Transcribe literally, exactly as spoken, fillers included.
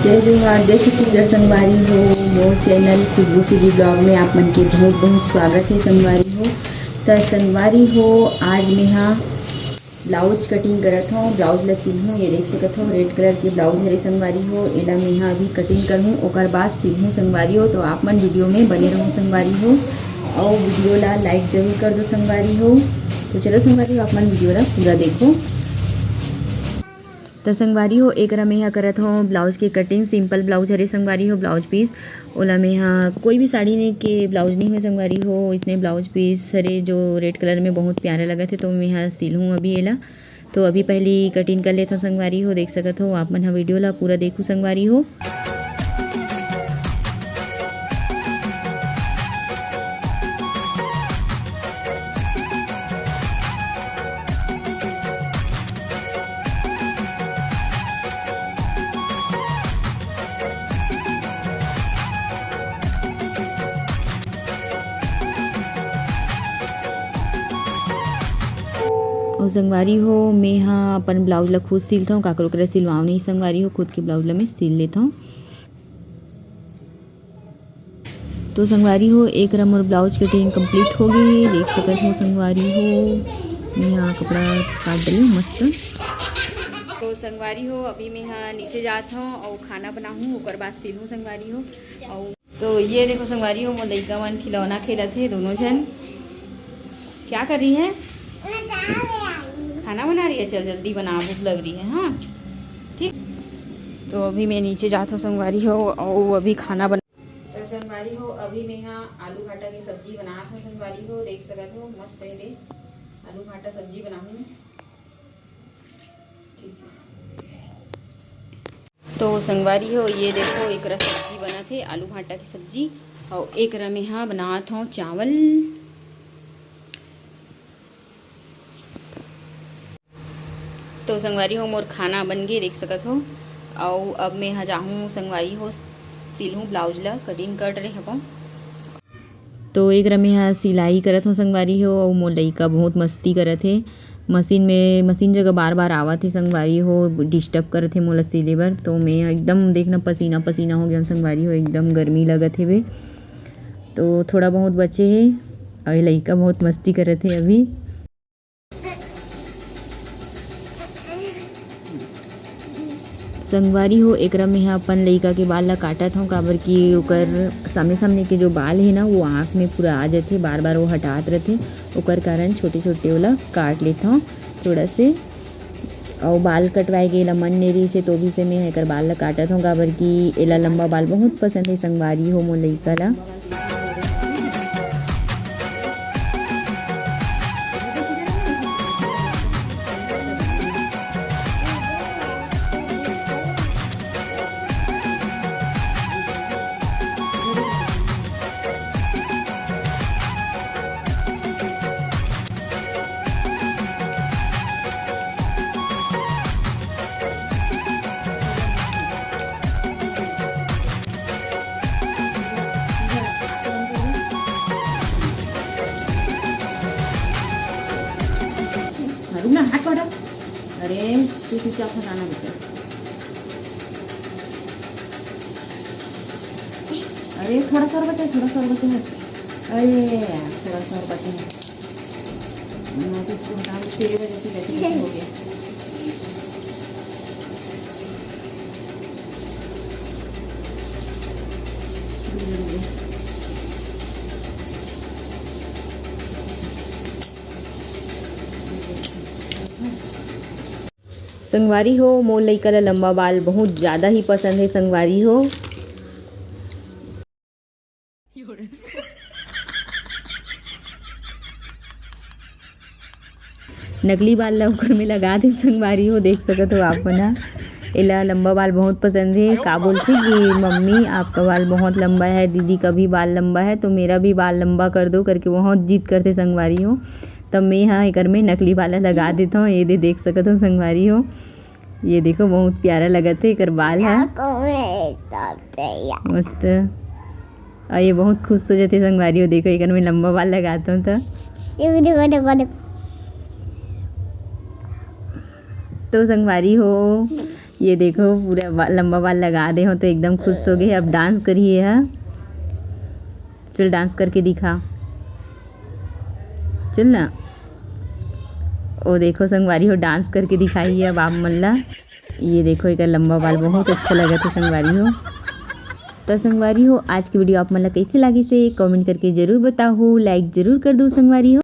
जय जोहार, जय छत्तीसगढ़ संगवारी हो। मोर चैनल खुशबू सीधी ब्लॉग में आप मन के बहुत बहुत स्वागत है संगवारी हो। त संगवारी हो, आज मेहा ब्लाउज कटिंग करत हूँ, ब्लाउज ला सिलहूँ। ये देख सकत हो, रेड कलर के ब्लाउज हरे संगवारी हो, एला मेहा अभी कटिंग करहूँ, ओकर बाद सिलहूँ संगवारी हो। तो आप मन वीडियो में बने रहो संगवारी हो, और वीडियो ला लाइक जरूर कर दो संगवारी हो। तो चलो संगवारी हो, आप मन वीडियो ला पूरा देखो। तो संगवारी हो, एकरा मेहा करत हो ब्लाउज के कटिंग। सिंपल ब्लाउज हरे संगवारी हो, ब्लाउज पीस। ओला मेहा कोई भी साड़ी ने के ब्लाउज नहीं हुए संगवारी हो, इसने ब्लाउज पीस हरे जो रेड कलर में बहुत प्यारा लगत है, तो मेहा सिलहूँ अभी एला। तो अभी पहली कटिंग कर लेथो संगवारी हो। देख सकत हो आप मन ह, वीडियो ला पूरा देखू संगवारी हो। अउ संगवारी हो, मैं ह अपन ब्लाउज ला खुद सिलथव, काकरो करा सिलवाव नहीं संगवारी हो, खुद के ब्लाउज ला मैं सिल लेथव। तो संगवारी हो, एक रा मोर ब्लाउज कटिंग कंप्लीट हो गई, देख सकत हो संगवारी हो, मैं ह कपड़ा काट डले मस्त। तो संगवारी हो, अभी मैं ह नीचे जात हव अउ खाना बनाहूँ, ओकर बाद सिलहूँ संगवारी हो। अउ तो ये देखो संगवारी हो, मोर लइका मन खिलौना खेलत हे दोनों झन। क्या कर रही है? खाना बना रही है। चल जल्दी बना, भूख लग रही है। हाँ ठीक। तो अभी मैं नीचे जात हव संगवारी हो, अउ अभी खाना बना। तो संगवारी हो, अभी मैं यहाँ आलू भाटा की सब्जी बनात हव संगवारी हो, देख सकत हो मस्त है दे आलू भाटा सब्जी बनाहूँ। ठीक है। तो संगवारी हो, ये देखो, एकरा सब्जी बनत हे, आलू भाटा की सब्जी। अउ एकरा में हा बनात हव चावल। तो संगवारी हो, मोर खाना बन गे, देख सकत हो। अउ अब मैं हा जाहूँ संगवारी हो, सिलहूँ ब्लाउज ला, कटिंग कट रहे हवं। तो एक रा मेहा सिलाई करत हव संगवारी हो, अउ मोर लइका बहुत मस्ती करत हे। मशीन में, मशीन जगह बार-बार आवत हे संगवारी हो, डिस्टर्ब करत हे मोला सिले बर। तो मैं एकदम देखना पसीना-पसीना हो गेंव संगवारी हो, एकदम गर्मी लगत हेवे। तो थोड़ा बहुत बचे हे, अउ ये लइका बहुत मस्ती करत हे अभी। संगवारी हो, एकरा में ह अपन लइका के बाल ला काटत हव, काबर कि ओकर सामने-सामने के जो बाल हे ना, वो आँख में पूरा आ जथे, बार-बार वो हटात रथे, ओकर कारण छोटे-छोटे ओला काट लेथव थोड़ा से। अउ बाल कटवाए के एला मन नइ रहिस हे, तो भी से मैं ह एकर बाल ला काटत हव, काबर कि एला लंबा बाल बहुत पसंद हे संगवारी हो मोर लइका ला। रुक ना, हाथ को हटा। अरे, तू चुपचाप हटाना बेटा। अरे, थोड़ा सा और बचा है, थोड़ा सा और बचा है। अरे यार, थोड़ा सा और बचा है। मैं तो इसको हटा, तेरे वजह से वैसे वैसे हो गया। संगवारी हो, मोर लइका ला लंबा बाल बहुत ज्यादा ही पसंद हे संगवारी हो। नकली बाल ला ओकर में लगा दे संगवारी हो, देख सकत हो आप मन ह। एला लंबा बाल बहुत पसंद हे। का बोलथे कि "मम्मी, आपका बाल बहुत लंबा है, दीदी का भी बाल लंबा है, तो मेरा भी बाल लंबा कर दो" करके बहुत जिद करथे संगवारी हो। तब मैं ह एकर में नकली बाल ला लगा देथव। ये दे देख सकत हो संगवारी हो, ये देखो बहुत प्यारा लगत हे एकर बाल ह। मस्त। अउ ये बहुत खुश हो जाथे संगवारी हो, देखो एकर में लंबा बाल लगाथव त। तो संगवारी हो, ये देखो, पूरा बा-, लंबा बाल लगा दे हो तो एकदम खुश हो गए। अब डांस करिए हा, चल डांस करके दिखा, चल ना। ओ देखो संगवारी हो, डांस करके दिखाई है अब आप मन ला। ये देखो, एक लंबा बाल बहुत अच्छा लगत है संगवारी हो। तो संगवारी हो, आज की वीडियो आप मन ला कैसे लागिस हे, कमेंट करके जरूर बताओ, लाइक जरूर कर दो संगवारी हो।